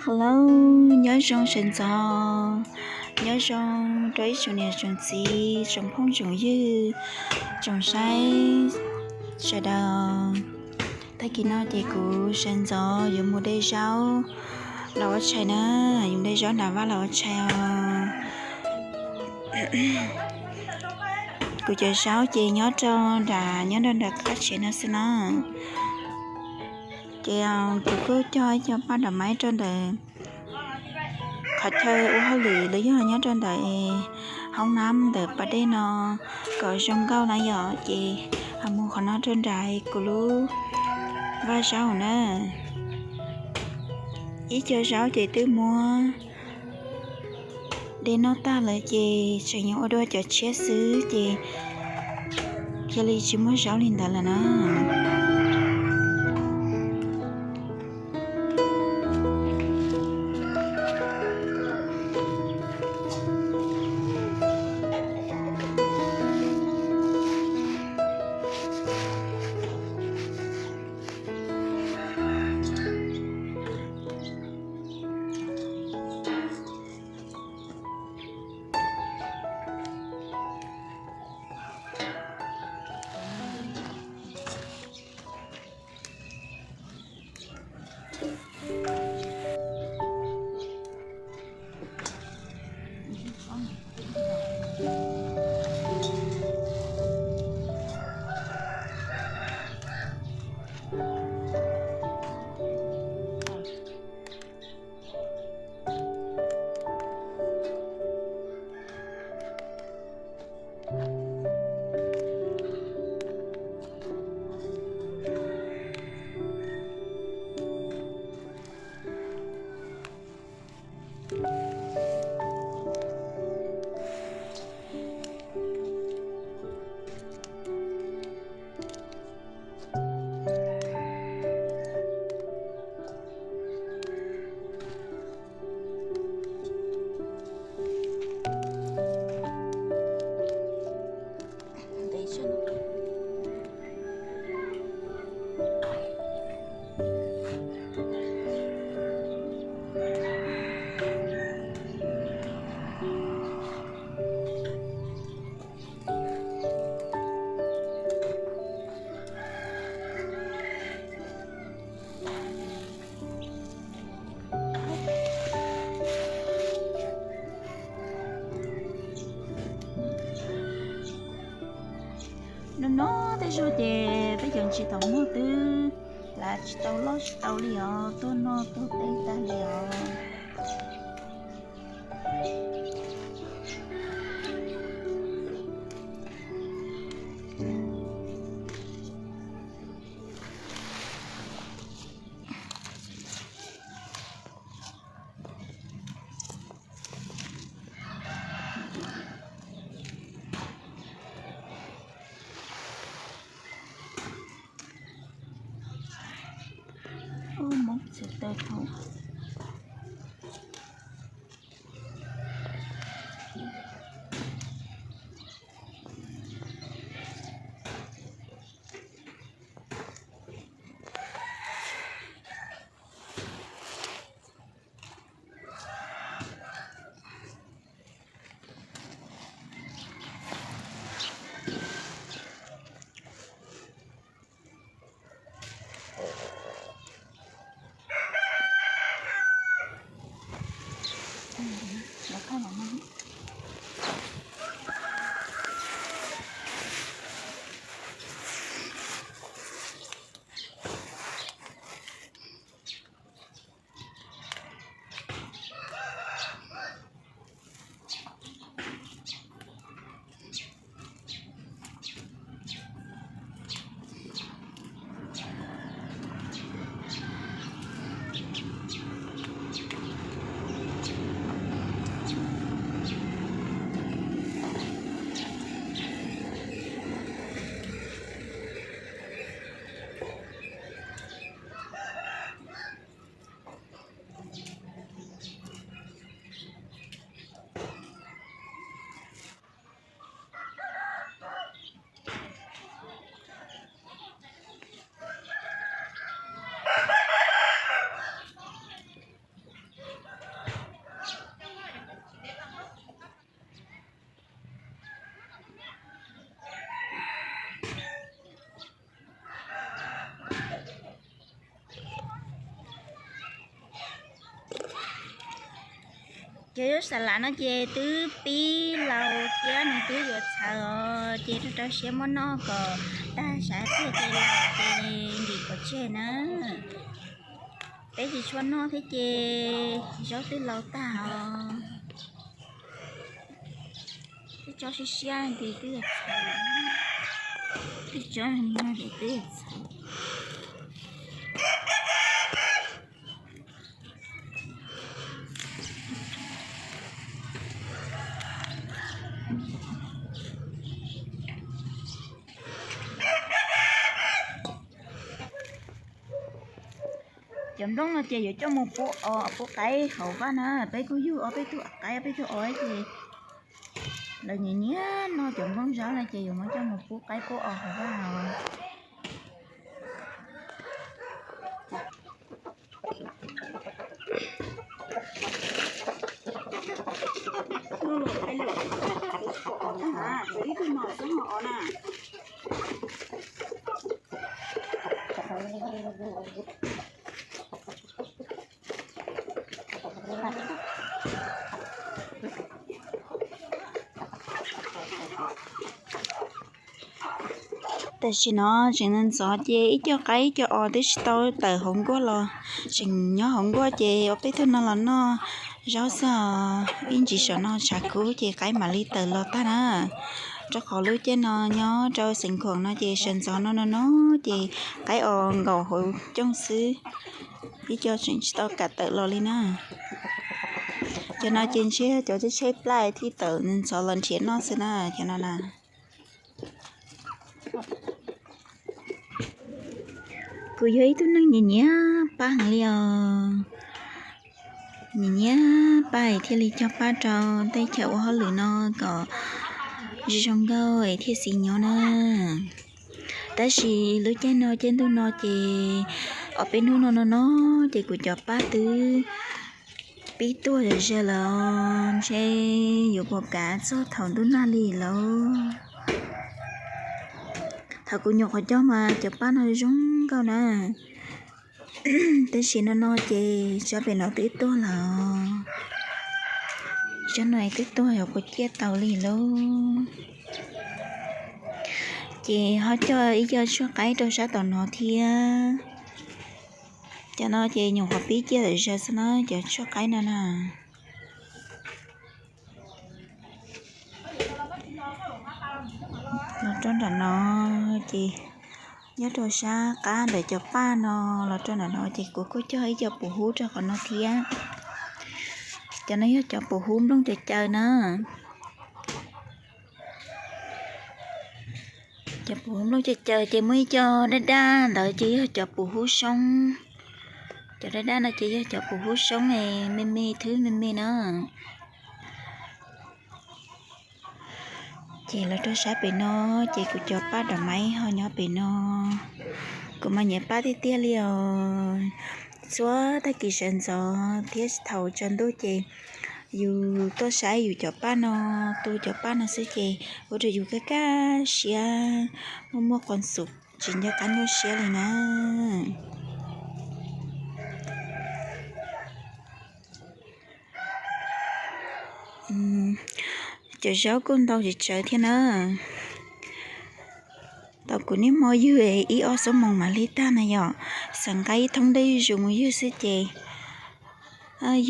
Hello, nyob zoo sawv ntxov, nyob zoo rau ib tsoom niam tsoom txiv, tsoom phooj tsoom ywg, tsoom saib sawv daws. Tag kis no ces kuv sawv ntxov yuav mus de zaub los ua tshais na, yuav de zaub nram vaj los ua tshais os. Kuv cov zaub ces nyob rau nram, nyob rau nram qab tsev no xwb na. Ces kuv kuj cog ib co paj dom maib rau ntawm qhov chaw ua hauj lwm los yog nyob rau ntawm hoob nab ntawm pas dej no kom zoo nkauj na yom. Ces ho mus qhov no rau nram kuv lub vaj zaub na. Ib co zaub ces twb muab de noj tag lawm ces tseem yuav ua dua cov tshiab xwb ces cia li tsis muaj zaub li ntawd lawm na. No no tej zaug ces peb cov ntsis thaum muaj twb lav tsis tau loj tsis tau li os, tuag noj tuag teb tag li os. Ub, Hmoob txiav taws thaum. Cov zaub xa lav no ces twb pib laus thiab nws twb yuav txhawv os, ces rau rau siab muab noj kom tag sab tuaj ces laus ces ntim pov tseg na. Peb tsis tshua noj thiab ces zaub twb laus tag os. Twb tso siab siab ces twb yuav txhawv, twb tso no ces twb yuav txhawv. Cov nplooj no ces yuav coj mus pub os, pub qaib hauv vaj na. Peb kuj yug ob peb tug qaib ob peb tug os ces lawv nyiam nyiam noj cov nplooj zaub no ces yuav muab coj mus pub qaib pub os hauv vaj. Tam sim no tseem ntxov ces ib co qaib ib co os twb tsis tau tawm hauv nkuaj los, tseem nyob hauv nkuaj ces ob peb tug no los noj zaub xwb os. Ib ntsis saum no tshav kub ces qaib mam li tawm los tag na. Rau qhov lub caij no nyob rau xeev Khuam no ces sawv ntxov no no no ces qaib os nkaum hauv cooj xwb, ib co tseem tsis tau kam tawm los li na. Cov no ces ntshe cov tsheb tsheb plaij thiaj tawm ntxov los nrhiav noj xwb na, cov no na. Kuv yog ib tug neeg nyiam nyiam paj heev li os. Nyiam nyiam paj es thiaj li cog paj rau tej chaw ua hauj lwm no kom zoo zoo nkauj es thiaj xis nyob na. Tab sis lub caij no caij ntuj no ces ob peb hnub no no no ces kuv cov paj twb pib tuag zog zog lawm, ntshe yuav puas kav txog thaum ntuj nag li lawm. Thaum kuv nyuam qhuav cog mas cov paj no zoo nkauj na, tab sis no no ces tsob pem no twb tuag lawm. Tsob no twb tuag yuav puas ciaj tau li lauj. Ces ho cog ib co tshuaj qaib rau sab tom no thiab. Cov no ces nyuam qhuav pib ciaj zog xwb na, cov tshuaj qaib no na. Los rau nram no ces nyob rau sab qab ntawm cov paj no, los rau nram no ces kuv kuj cog ib co puv hub rau qhov no thiab. Cov no yog cov puv hub nplooj caws caws na. Cov puv hub nplooj caws caws ces muaj ib co daj daj ntawd ces yog cov puv hub soob. Cov daj daj no ces yog cov puv hub soob me me, thwb me me na. Ces los rau sab pem no ces kuv cov paj dam maiv ho nyob pem no. Kuv mas nyiam paj tiag tiag li os. Txhua tag kis sawv ntxov thiab thaum tsaus ntuj ces yus tuaj saib yus cov paj no, tu cov paj no xwb ces ua rau yus kaj kaj siab, muaj muaj quas xum tsis nco qab nyuaj siab li na. Cov zaub kuj ntau tsis tsawg thiab na. Tau kuv niaj hmo ywg ib ob xuab moos mam li tag na yom, xav nqa ib thoob dej zuj zus mus ywg xwb ces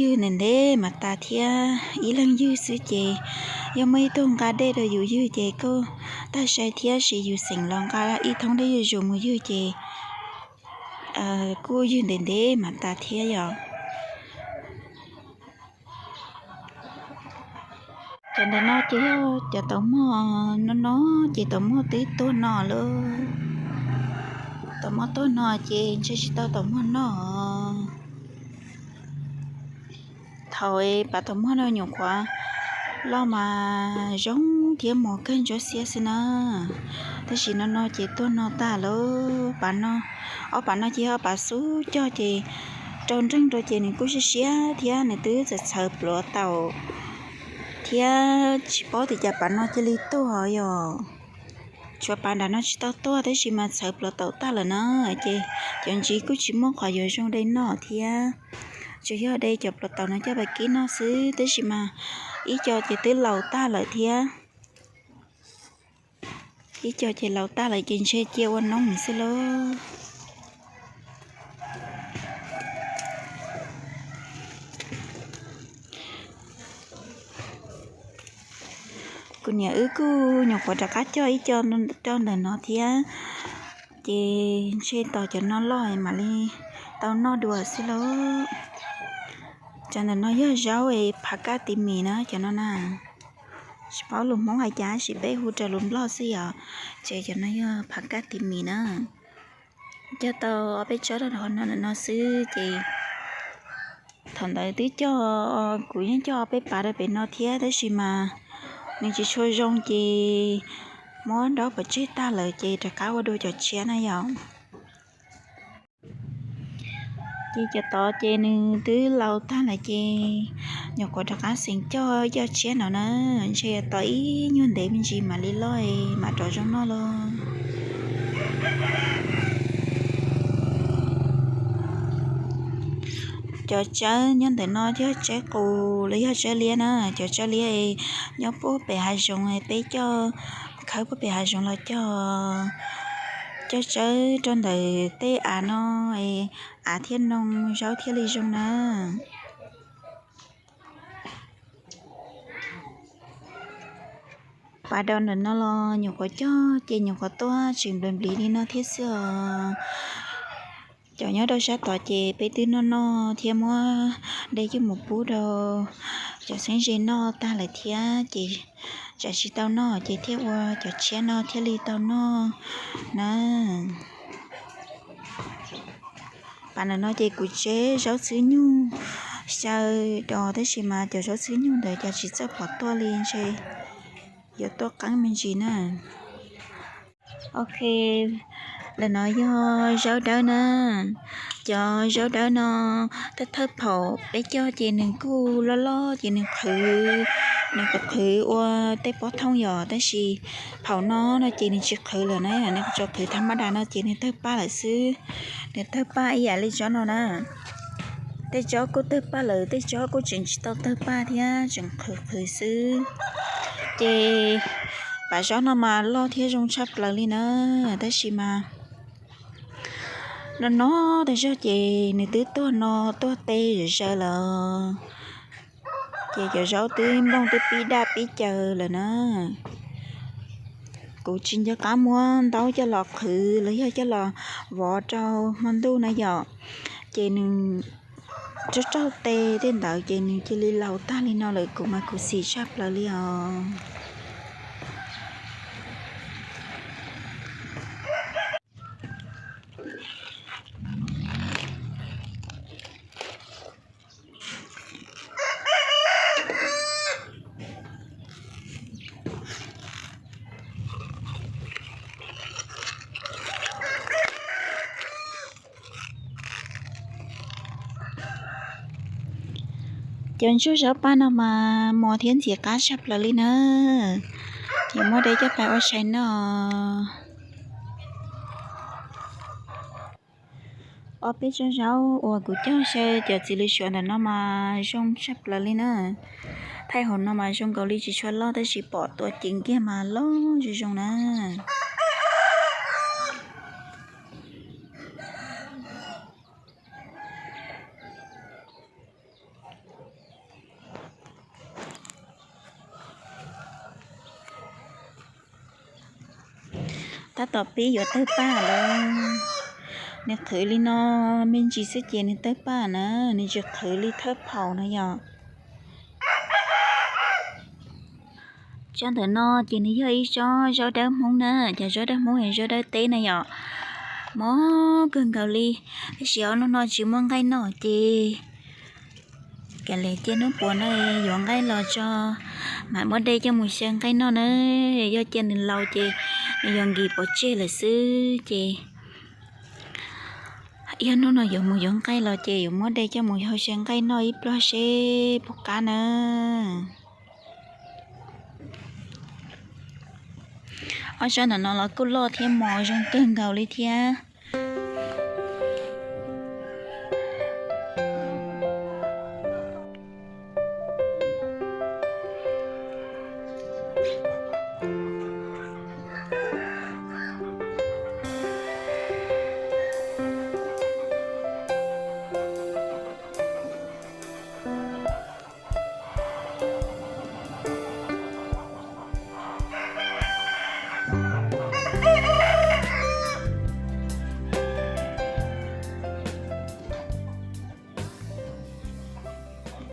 ywg ntev ntev mas tas thiab. Ib leeg ywg xwb ces yog muaj ib tug nqa dej rau yus ywg ces kuj tag sai thiab, sis yus xeem los nqa ib thoob dej zuj zus mus ywg ces kuj ywg ntev ntev mas tas thiab yom. Cov ntawm no ces yog cov taum mog no no, ces taum mog twb tuag no lawm. Taum mog tuag no ces ntshe tsis tau taum mog noj. Thaum pav taum mog no nyuam qhuav loj mas zoo thiab mos kawg ntsuab xiab xwb na. Tab sis no no ces tuag no tag lawm. Pav no, ob pav no ces yog ob pav xub cog ces rau nreeg rau ces nws kuj siab siab thiab nws twb txawm txhawv pluav taum thiab tsis paub tias cas pav no cia li tuag yom. Tshuav pav nram no tsis tau tuag tab sis mas txhawv pluav taum tag lawm na, ces cov ntsis kuj tsis muaj qhov yuav zoo de noj thiab. Tsuas yog de cov plhuav taum no coj pais kib noj xwb, tab sis mas ib co ces twb laus tag lawm thiab. Ib co ces laus tag lawm ces ntshe cia ua noob xwb lauj. Kuv niam wb kuj nyuam qhuav rov qab coj ib co rau ntawm no thiab, ces ntshe tos cov no loj mam li tau noj dua xwb lauj. Cov ntawm no yog zaub es phav kaj tiv mis na cov no na. Tsis paub lus Hmoob hais cas, tab sis peb hu raws lus Nplog xwb yom. Ces cov no yog phav kaj tiv mis na. Cog tau ob peb tsob rau hauv no ntawm no xwb ces thaum ntawd twb cog, kuv yeej cog ob peb pas rau pem no thiab, tab sis mas nws tsis tshua zoo ces muab dob pov tseg tag lawm ces rov qab ua dua cov tshiab na yom. Ces cov tod ces nws twb laus tag lawm ces nyuam qhuav rov qab xeem cog cov tshiab no na, ntshe tos ib nyuag ntev me ntsis mam li loj mam rov zoo noj lauj. Cov tsawb nyob ntawm no yog tsawb qus los yog tsawb liab na, cov tsawb liab nyob puag pem hav zoov, peb coj khawb puag pem hav zoov los cog, cog tsawb rau ntawm tej av no, av thiaj noo zaub thiaj li zoo na. Pas dau ntawm no los nyuam qhuav cog ces nyuam qhuav tuaj tseem npliv npliv li no thiab xwb os. Cov nyob rau sab tod ces peb twb noj noj thiab muab de coj mus pub rau cov txheeb ze noj tag lawm thiab ces tsam tsis tau noj ces thiaj ua cov tshiab no thiaj li tau noj na. Pas ntawm no ces kuv tseb zaub txhwb nyug xyaw dos, tab sis mas cov zaub txhwb nyug ntawd cas tsis txawj pom tuaj li, ntshe yuav tuaj qeeb me ntsis na. Ok, ntawm no yog zaub dawb na. Cov zaub dawb no thawj thawj phaum peb cog ces nws kuj loj loj ces nws qhwv, nws qhwv qhwv ua tej pob thooj yom, tab sis phaum no no ces nws tsis qhwv lawm na, nws tsuas qhwv tham mab das no ces nws tawg paj lawm xwb. Nws tawg paj ib yam li tsob no na. Tej tsob kuj tawg paj lawm, tej tsob kuj tseem tsis tau tawg paj thiab, tseem qhwv qhwv xwb. Ces pas zaub no mas loj thiab zoo tshaj plaws li na, tab sis mas no no tas zog ces nws twb tuag no tuag teb zaws zaws lawm. Ces cov zaub twb nplooj twb pib daj pib caws lawm na. Kuv tsis nco qab muab ntaub coj los qhwv los yog coj los vov rau hmo ntuj na yom. Ces nws raug raug tes tej ntawd ces nws cia li laus tag li no lawm, kuv mas khuv xim tshaj plaws li os. Cov ntsuag zaub paj no mas mos thiab ntxim qab tshaj plaws li na. Ces muab de coj pais ua tshais noj. Ob peb tsob zaub uas kuv cog xyaw cov txiv lws suav ntawm no mas zoo tshaj plaws li na. Thaij hauv no mas zoo nkaus li tsis tshua loj tab sis pom tua ceev kiag mas loj zoo zoo na. Tab tom pib yuav tawg paj lawm. Nws qhwv li no me ntsis xwb ces nws tawg paj na, nws tsis qhwv li thawj phaum na yom. Tsob ntawm no ces nws yog ib tsob zaub dawb Hmoob na, cov zaub dawb Hmoob es zaub dawb teb na yom. Mob kawg nkaus li, tab sis ob hnub no tsis muaj nqaij noj ces kav liam cia hnub puas no yuav nqaij los tso mam muab de coj mus xyaw nqaij noj na. Yog cia nws laus ces nws yuav nkis pov tseg lawm xwb ces ib hnub no yuav mus yuav nqaij los ces yuav muab de coj mus hau xyaw nqaij noj ib pliag seb puas qab na. Ob tsob ntawm no los kuj loj thiab mos zoo kawg nkaus li thiab.